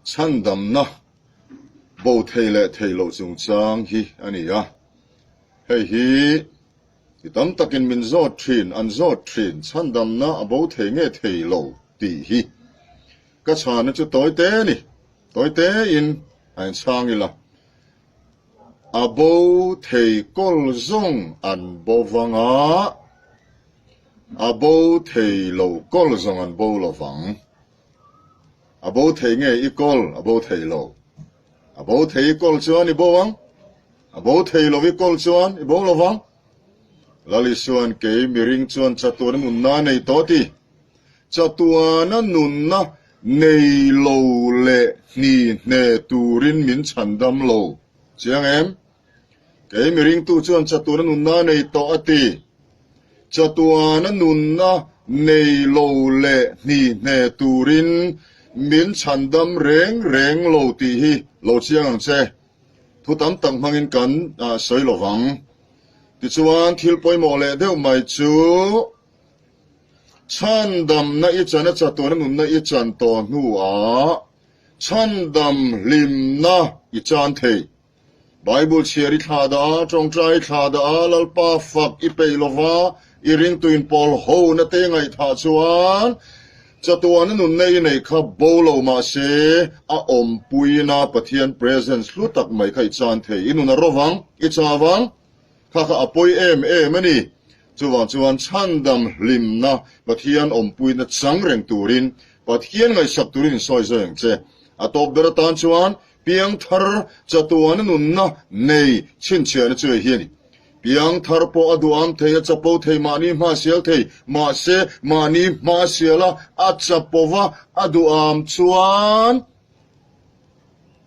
Chhandamna bo thei leh thei loh chungchang hi a ni a. Hei hi mi tam takin min zawt thin, an zawt thin, chhandamna a bo thei nge thei lo tih hi. Ka chhana chu tawi te a ni, tawi tein a inchhang ila. A bo thei kawl zawng an bo vang a, a bo thei lo kawl zawng an bo lo vang. A bo thei nge i kawl? A bo thei lo. A bo thei i kawl chuan i bo ang. A bo thei lo i kawl chuan i bo lo vang. Lal Isuan kei miring chuan chatuana nunna a nei tawh ti. Chatuana nunna nei lo leh hni hne turin min chhandam lo. Chiang em? Kei miringtu chuan chatuana nunna a nei tawh a ti. Chatuana nunna nei lo leh hni hne turin min chhandam reng reng lo tih hi lo chiang ang che. Thu tam tak hmangin kan sawi lo vang. Tichuan thil pawimawh leh deuh mai chu chhandamna i chan a chatuana nunna i chan tawh hnuah chhandam hlimna i chan thei. Bible chhiar i thlah dah a, tawngtai i thlah dah a, Lalpa fak i peih lo va, i ringtuin pawl hona te ngaihthah chuan chatuana nunna i neih kha bo lo mahse a awmpuina Pathian presence hlu tak mai kha i chan thei. I nun a rovang, i chau ang, kha kha a pawi em em a ni. Chuvang chuan chhandam hlimna Pathian awmpuina chang reng turin Pathian ngaihsak turin insawi zawi ang che. A tawp ber atan chuan Piangthar chatuana nunna nei chhinchhiahna chu hei hi a ni. Piangthar pawh a duham thei, a chapo thei, mahni hma sial thei, mahse mahni hma siala a chapo va a duham chuan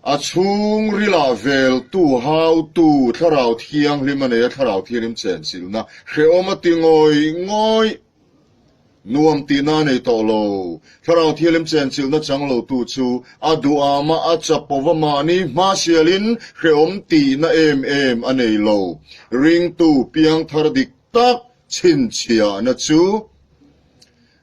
a chhungrilah veltu, hautu, thlarau thianghlim a nei a, thlarau thianghlim chenchilhna hrehawm a ti ngawih ngawih. Nuam tihna a nei tawh lo. Thlarau thialim chenchilhna chang lotu chu a duhama a chapova mahni hma sialin hrehawm tihna em em a nei lo. Ringtu piangthar dik tak chhinchhiahna chu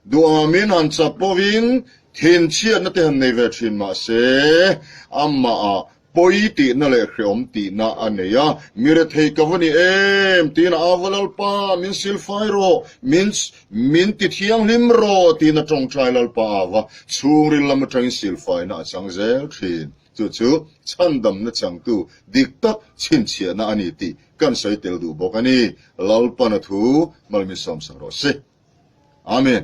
duhamin han chapovin thinchhiatna te han nei ve thin mahse amahah Pawi tihna leh hreawm tihna a nei a, Mi rethei ka va ni em? tiin a ava Lalpa, min silfai rawh, min min ti thianghlim rawh tiin a tawngtai Lalpa a ava chhungril lam atangin silfaina a chang zel thin. Chu chu chhandamna changtu dik tak chhinchhiahna a ni tih kan sawi tel duh bawk a ni. Lalpana thu mal min sawmsak rawh se. Amen.